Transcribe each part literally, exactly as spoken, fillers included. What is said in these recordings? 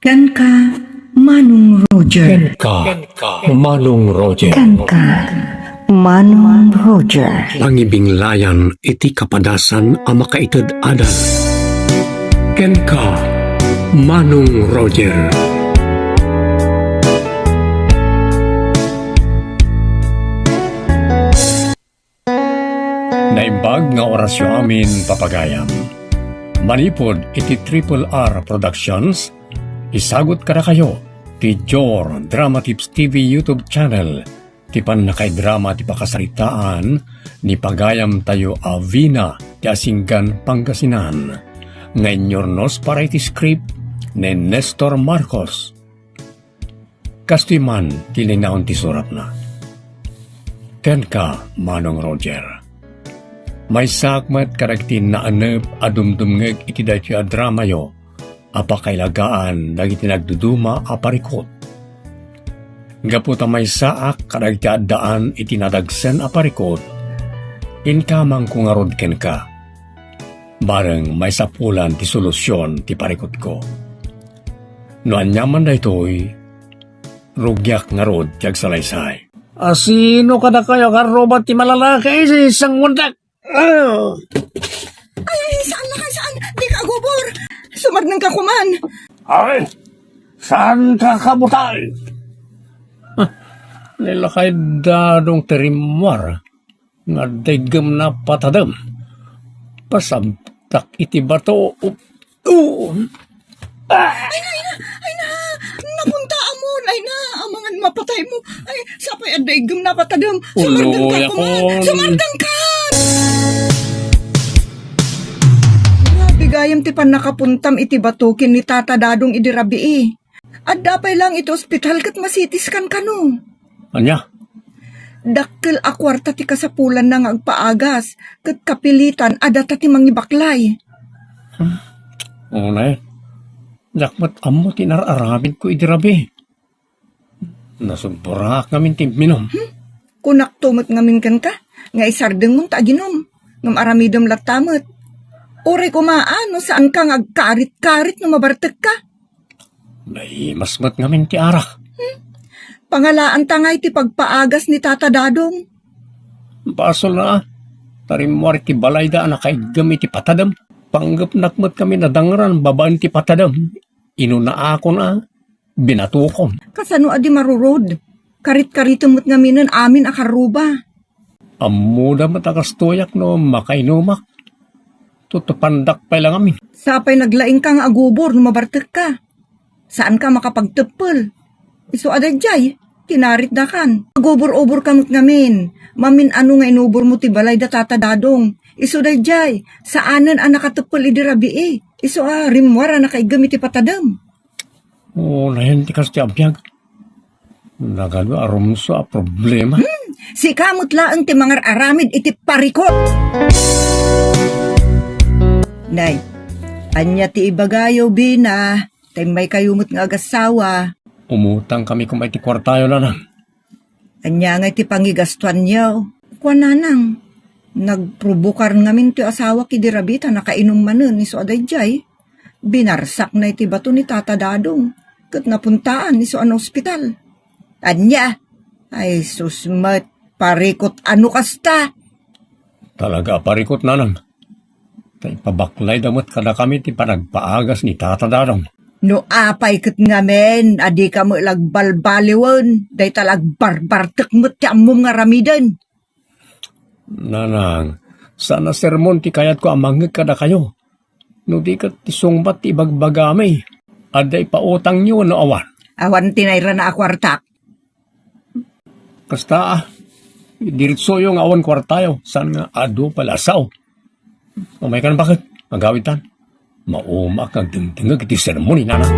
Kenka, Manong Roger. Kenka, Manong Roger. Kenka, Manong Roger. Pangibinglayan iti kapadasan a makaited adal. Kenka, Manong Roger. Naimbag nga orasyo amin, papagayam. Manipud iti Triple R Productions, isagut kadakayo ti Jor Drama Tips T V YouTube channel ti pannakaidrama ti pakasaritaan ni pagayamtayo a Vina ti Asinggan, Pangasinan, nga inurnos para iti script ni Nestor Marcos. Kastoy man ti linaon ti suratna. Kenka, Manong Roger. Maysaak met kadagiti naanep a dumdumngeg iti daytoy a dramayo a pakailagaan dagiti nagduduma a parikut. Gapu ta maysaak kadagiti addaan iti nadagsen a parikut, inkamangko ngarud kenka. Bareng maisapulan ti solusion ti parikutko. No aniaman daytoy, rugiak ngarud ti agsalaysay. Asino kadakayo a karruba ti malalaki iti sanguandak? Ah! Ay, saan lakay, saan? Dika agubor! Sumardengka koman! Ay, saanka kabutay? Ah, ni lakay Dadong ti rimmuar nga adda iggemna a patadem. Pasabtak iti bato. Oo. Ah! Ay na, ay na, ay na! Napunta amon, ay na! Amangan mapataymo. Ay, sapay adda iggemna a patadem. Sumardengka koman! Sumardengka! Grabe gayam ti pannakapuntam iti bato ken ni Tata Dadong idi rabii. Adda pay laeng iti ospital ket ma-C T scan kano. Ania? Dakkel a kuarta ti kasapulanna nga agpaagas, ket kapilitan a data ti mangibaklay. Hmm. Unay, diak met ammo ti inar-aramidko idi rabii. Nasubboraak ngamin ti imminum. Hmm? Kunakto met ngamin kenka, nga isardengmon ta aginum, ngem aramidem latta met. Uray koma a no saanka nga agkarit-karit no mabartekka. Naimas met ngamin ti arak. Hmm? Pangalaanta ngay ti pagpaagas ni Tata Dadong. Basolna, ta rimmuar iti balayda a nakaiggem iti patadem. Panggepnak met ngamin a dangran babaen ti patadem. Inunaakon a binatokon. Kasano a di marurod? Karit-karitem met ngaminen amin a karruba. Ammoda met a kastoyak no makainumak. Tutupandak pay la ngamin. Sapay naglaingka nga agubor no mabartekka. Saanka makapagteppel. Isu a daydiay, tinaritdakan. Agubor-uborka met ngamin. Mamin-ano nga inubormo ti balay da Tata Dadong. Isu daydiay, saanen a nakateppel idi rabii. Isu a rimmuar a nakaiggem iti patadem. Unayen ti kas ti abiag. Nagadu a rumso a problema. Hmm, sika met laeng ti mangar-aramid iti parikut. Nay, ania ti ibagayo, Bina? Ta immaykayo met nga agassawa. Umutang kami koma iti kuartayo, nanang. Ania ngay ti pangigastuanyo? Kuan, nanang, nagprobokar ngamin ti asawak idi rabii ta nakainum manen isu a daydiay. Binarsakna iti bato ni Tata Dadong, ket napuntaan isu a naospital. Ania? Ay, sus met, parikut a no kasta. Talaga a parikut, nanang. Ta ipabaklayda met kadakami ti panagpaagas ni Tata Dadong. No apay ket ngamin a dika met la agbalbaliwen, dayta la agbarbartek met ti ammom nga aramiden. Nanang, saan a sermon ti kayatko a mangngeg kadakayo. No di ket ti sungbat ti ibagbagami, adda ipautangyo wenno awan? Awan ti nairana a kuartak. Kasta, ah, diretsoyo nga awan kuartayo, saan nga adu pay la a sao. Umaykan, baket, agawidtan. Maumaak nga agdengdengngeg iti sermon ni Nana.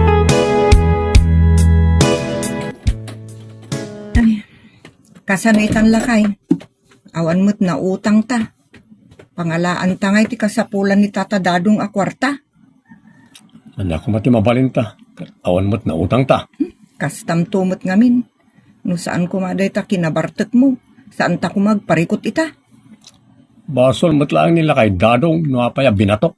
Ay, kasano itan, lakay? Awan met nautangta. Pangalaanta ngay ti kasapulan ni Tata Dadong a kuarta. Ania koma ti mabalinta? Awan met nautangta. Hmm, kastamto met ngamin. No saan koma dayta kinabartekmo, saanta koma agparikut ita. Basol met laeng ni lakay Dadong no apay a binatok.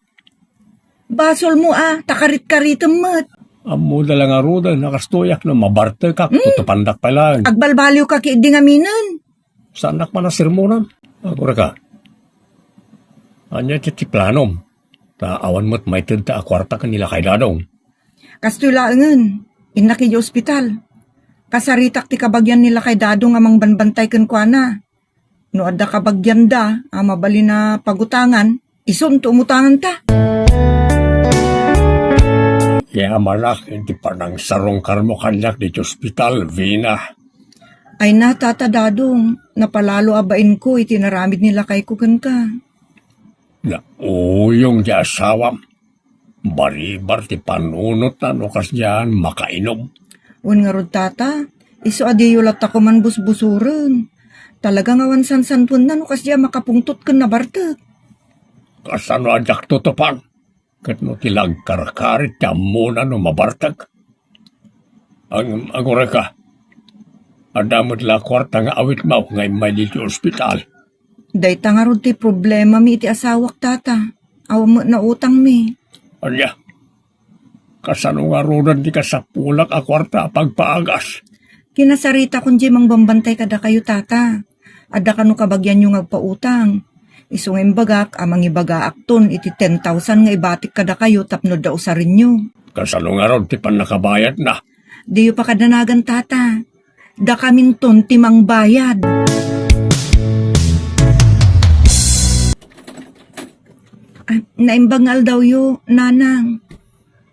Basolmo a, ta karit-karitem met. Ammoda la ngaruden a kastoyak no mabartekak, Hmm. tutupandak pay laeng. Agbalbaliwka ketdi ngaminen. Saannak man a sermonan. Agurayka. Ania ti, ti planom? Ta awan met maited ta a kuarta ken ni Lakay Dadong. Kastoy laengen, innak idiay ospital. Kasaritak ti kabagian ni Lakay Dadong a mangbanbantay kenkuana. No adda kabagianda a mabalin a pagutangan, isunto umutanganta. Yamanak iti panangsarungkarmo kaniak ditoy ospital, Vina. Ay na, Tata Dadong, napalalo a bainko iti naramid ni lakayko kenka. Nauyong ti asawam. Baribar ti panunotna no kasdiay makainom. Wen ngarud, Tata, isu a diyo latta koma busbusoren. Talaga nga awan sansanpuenna no kasdiay makapungtot ken nabartek. Kasano a diak tutupan? Ket no ti la agkarkarit ti ammona no mabartek? Ang, agurayka, adda met la kuarta nga awitmo nga immay ditoy ospital. Dayta ngarud ti problemami iti asawak, Tata. Awan met nautangmi. Ania? Kasano ngaruden ti kasapulak a kuarta a pagpaagas? Kinasaritakon diay mangbambantay kadakayo, Tata. Adda kano kabagianyo nga agpautang. Isu nga imbagak a mangibagaakton iti ten thousand nga ibatik kadakayo tapno adda usarenyo. Kasano ngarud ti pannakabayadna? Diyo pakadanagan, Tata. Dakaminton ti mangbayad. Ah, naimbag nga aldawyo, Nanang.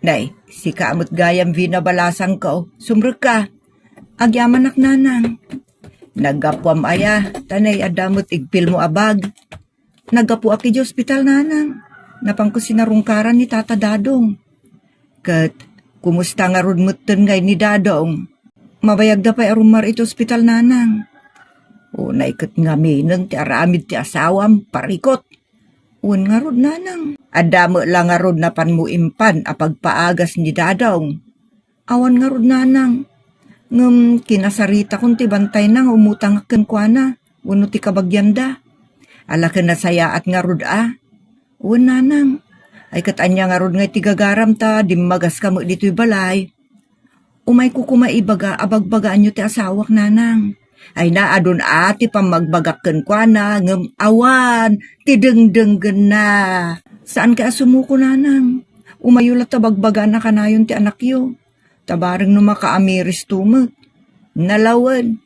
Nay, sika met gayam Vina balasangko. Sumrekka. Agyamanak, Nanang. Naggapuam aya, ta nay adda met igpilmo a bag. Naggapuak idiay ospital, Nanang. Napanko sinarungkaran ni Tata Dadong. Ket kumusta ngarud metten ngay ni Dadong? Mabayagda pay a rummuar iti ospital, Nanang. Unay ket ngaminen ti aramid ti asawam, parikot. Wen ngarud, Nanang. Adda met la ngarud napanmo impan a pagpaagas ni Dadong? Awan ngarud, Nanang. Ngem kinasaritakon ti bantayna nga umutangak kenkuana wenno ti kabagianda. Ala ken nasayaat ngarud a. Wen, Nanang. Ay, ket ania ngarud nga iti gagaram ta dimmagas ka met ditoy balay? Umayko koma ibaga a bagbagaanyo ti asawak, Nanang. Ay, naadun a ti pammagbagak kenkuana, ngem awan ti dengdenggenna. Saan ka a sumuko, Nanang. Umayyo latta bagbagaan a kanayon ti anakyo. Ta bareng no makaamiristo met. Nalawen.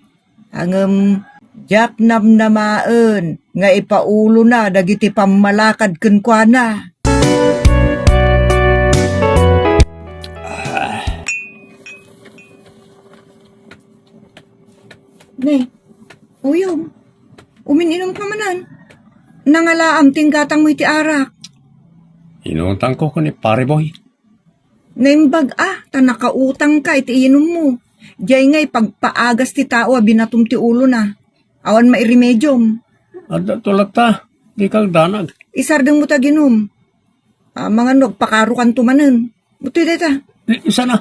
Ngem diak namnamaen nga ipaulona dagiti pammalakad kenkuana. Ah. Ne, Uyong, umin-inom ka manen. Nangalaam ti inggatangmo iti arak. Inutangko ken ni Pare Boy. Naimbag a, ta nakautangka iti iinummo. Diay ngay pagpaagas ti tao a binatom ti ulona. Awan mairemediom. Adda to latta, dika agdanag. Isardengmo ta aginum. Ah, amangan no agpakarokanto manen. Butoy dayta. Di, sana,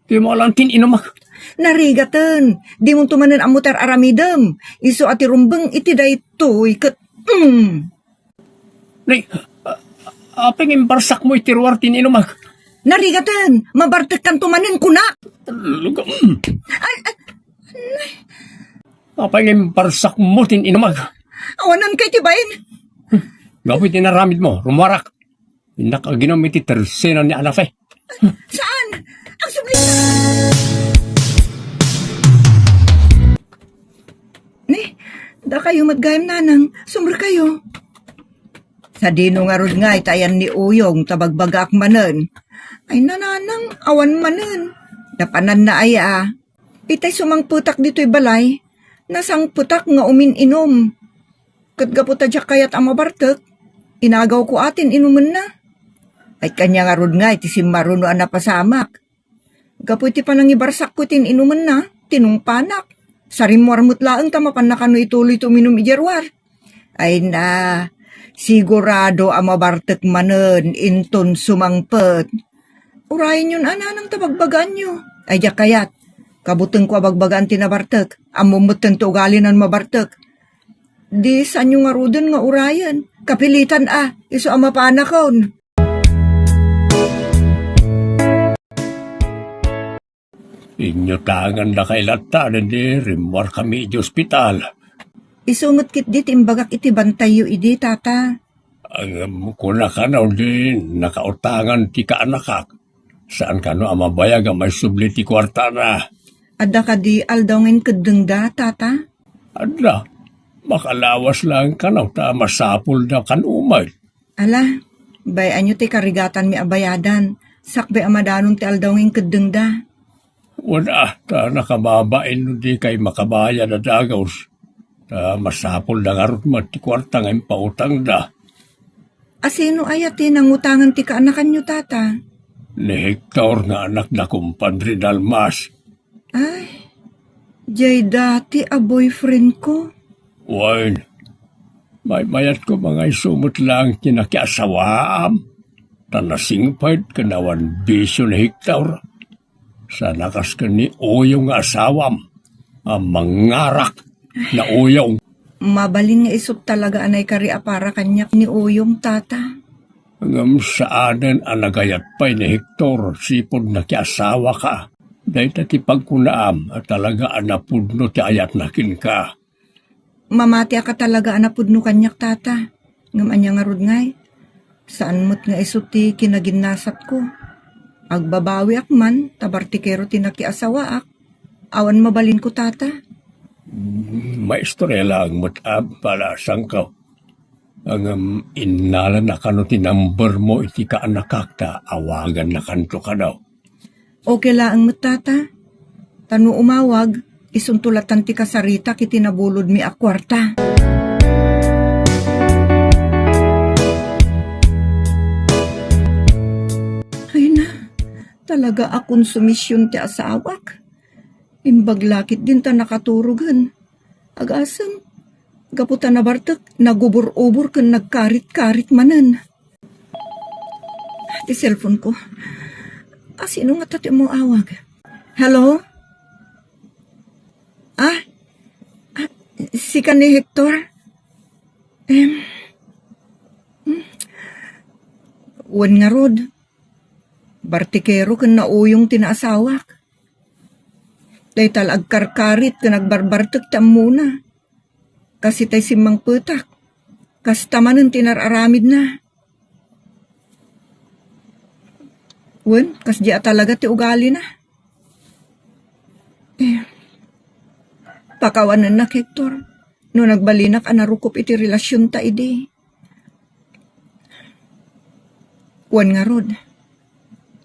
di mo alam tin inumak. Narigaten, dimonto manen ammo ti ar-aramidem. Isu a ti rumbeng iti daytoy ket, mm. Nay, a-, apay nga imbarsakmo iti ruar ti inumak? Narigaten, mabartekkanto manen, kuna. Luga-, mm. Ay, ay, Apay nga imbarsakmo ti inumak? Awanan kay ti bain. Gapu iti naramidmo, rummuarak. Innak aginum iti tersena ni Anafe. Saan? Agsubli ka! Ni, dakayo met gayam, Nanang. Sumrekayo. Sadino ngarud nga itayan ni Uyong ta bagbagaak manen? Ay, Nanang, awan manen. Napananna aya. Itay sumangpetak ditoy balay, nasangpetak nga umin-inom. Ket gapu ta diak kayat a mabartek, inagawko a ti inumenna. Ay, kaniak ngarud nga iti simmaruno a napasamak. Gapu iti panangibarsakko iti inumenna, tinungpanak. Sarimmuar met laeng ta mapanna kano ituloy ti uminum idiay ruar. Ay na, sigurado a mabartek manen inton sumangpet. Urayenyon a, Nanang, ta bagbagaanyo. Ay, diak kayat. Kabutengko a bagbagaan ti nabartek. Ammom metten ti ugalina no mabartek. Di saanyo ngaruden nga urayen. Kapilitan a, isu a mapanakon. Inyutangandakay latta idi rimmuarkami iti ospital. Isu met ketdi ti imbagak iti bantayyo idi, Tata. Ngem kuna kano di nakautangan ti kaanakak. Saan kano a mabayag a maisubli ti kuartana. Adda kadi aldaw nga inkeddengda, Tata? Adda. Makalawas laeng kano ta masapulda kano met. Ala, bay-anyo ti karigatanmi a bayadan, sakbay a madanon ti aldaw nga inkeddengda. Wen a, ta nakababain no dikay makabayad a dagus. Ta masapulda ngarud met ti kuarta nga impautangda. A sino aya ti nangutangan ti kaanakanyo, Tata? Ni Hector nga anak da kumpadre Dalmas. Ay, jay dati a boyfriend ko. Wen, maymayat ko nga isu met laeng ti nakiasawaam. Ta nasingpet ken awan bisio ni Hector. Sana kas ken ni Uyong nga asawam a mangarak na Uyong. Mabalin nga isut talaga a naikari a para kaniak ni Uyong, Tata. Ngem saanen a nagayat pay ni Hector sipud nakiasawaka. Dayta ti pagkunaam a talaga a napudno ti ayatna kenka. Mamatiak a talaga a napudno kaniak, Tata. Ngem ania ngarud ngay? Saan met nga isu ti kinaginnasatko. Agbabawiak man, ta bartikero ti nakiasawaak. Awan mabalinko, Tata. Maistorya laeng met a balasangko. Ngem innala na kano ti numbermo iti kaanakak ta awagannakanto kano. Okay laeng met, Tata. Ta no umawag, isunto latan ti kasaritak iti nabulodmi a kuarta. Ay na, talaga a konsumision ti asawak. Imbag la ketdin ta nakaturogen. Agasem, gapu ta nabartek, nagubur-ubor ken nagkarit-karit manen. Ti cellphone ko. A, sino ngata ti umawag? Hello? Ah? Ah, sika ni Hector? Em, hmm. Wen ngarud, bartikero ken nauyong ti naasawak. Dayta la agkarkarit ken agbarbartek ti ammona. Kas itay simmangpetak, kasta manen ti nar-aramidna. Wen, kasdiay a talaga ti ugalina. Eh, pakawanennak, Hector, no nagbalinak a narukop iti relasionta idi. Wen ngarud,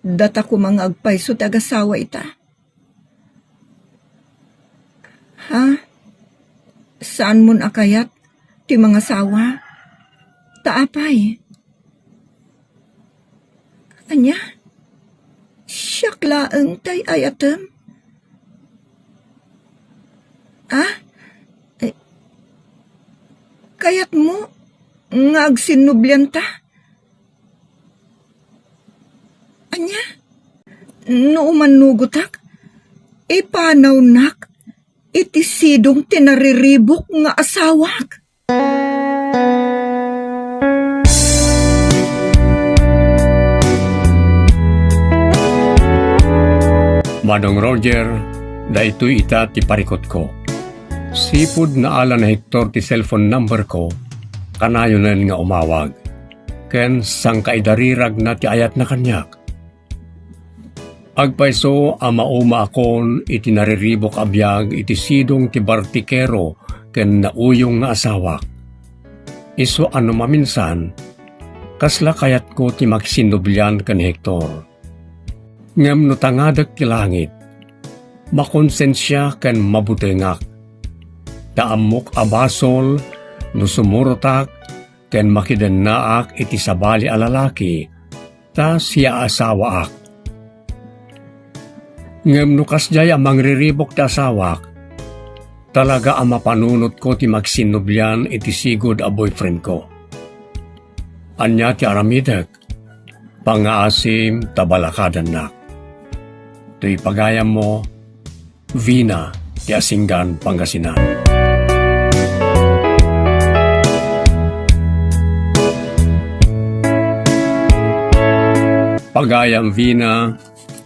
data koma nga agpayso ti agasawa ita. Ha? Saanmon a kayat ti mangasawa? Ta apay? Ania? Siak laeng tay ayatem? Ah? Eh, kayatmo nga agsinnublianta? Ania? No umannugotak, ipanawnak iti sidong ti nariribuk nga asawak. Manong Roger, daytoy ita ti parikutko. Sipud naala ni Hector ti cellphone number ko, kanayonen nga umawag. Ken sangkaidariragna ti ayatna kaniak. Agpayso a maumaakon iti nariribuk a biag iti sidong ti bartikero ken nauyong nga asawak. Isu a no maminsan, kasla kayatko ti maksinnublian ken ni Hector. Ngem no tangadek ti langit, makonsensia ken mabutengak. Ta ammok a basol no sumurotak ken makidennaak iti sabali a lalaki, ta siaasawaak. Ngem no kasdiay a mangriribuk ti asawak, talaga a mapanunotko ti magsinnublian iti sigud a boyfriendko. Ania ti aramidek? Pangngaasim ta balakadannak. Toy pagayammo, Vina ti Asinggan, Pangasinan. Pagayam Vina,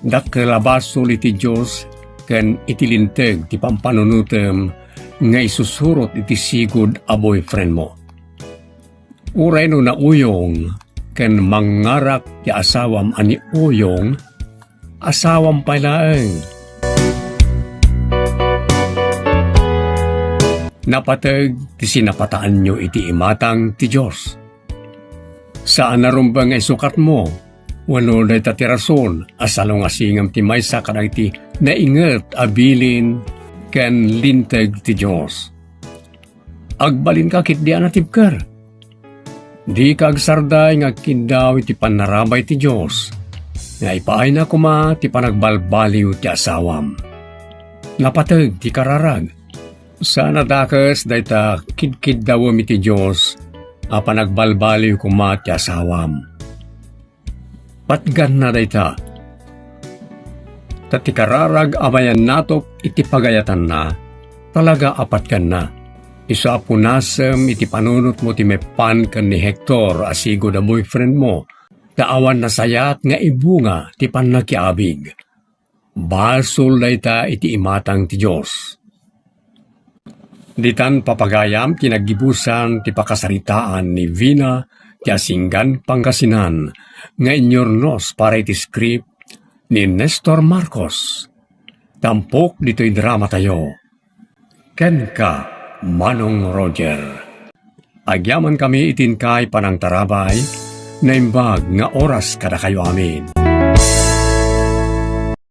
dakkel a basol iti Dios ken iti linteg ti pampanunotem nga isusurot iti sigud a boyfriendmo. Uray no nauyong ken mangngarak ti asawam a ni uyong, asawam pay laeng. Napateg ti sinapataanyo iti imatang ti Dios. Saan a rumbeng nga isukatmo wenno dayta ti rason a salungasingam ti maysa kadagiti nainget a bilin ken linteg ti Dios. Agbalinka ketdi a natibker. Dika agsarday nga agkiddaw iti pannarabay ti Dios nga ipaayna koma ti panagbalbaliw ti asawam. Napateg ti kararag. Saan a dakes dayta kidkiddawem iti Dios a panagbalbaliw koma ti asawam. Patganna dayta. Ta ti kararag a mayannatok iti pagayatanna, talaga a patganna. Isu a punasem iti panunotmo ti maipapan ken ni Hector a sigud a boyfriendmo, ta awan nasayaat nga ibunga ti pannakiabig. Basol dayta iti imatang ti Dios. Ditan papagayam ti naggibusan ti pakasaritaan ni Vina ti Asinggan, Pangasinan, nga inyurnos para iti script ni Nestor Marcos. Tampok ditoy dramatayo. Kenka, Manong Roger. Agyamankami iti inkay panangtarabay, naimbag nga oras kadakayo amin.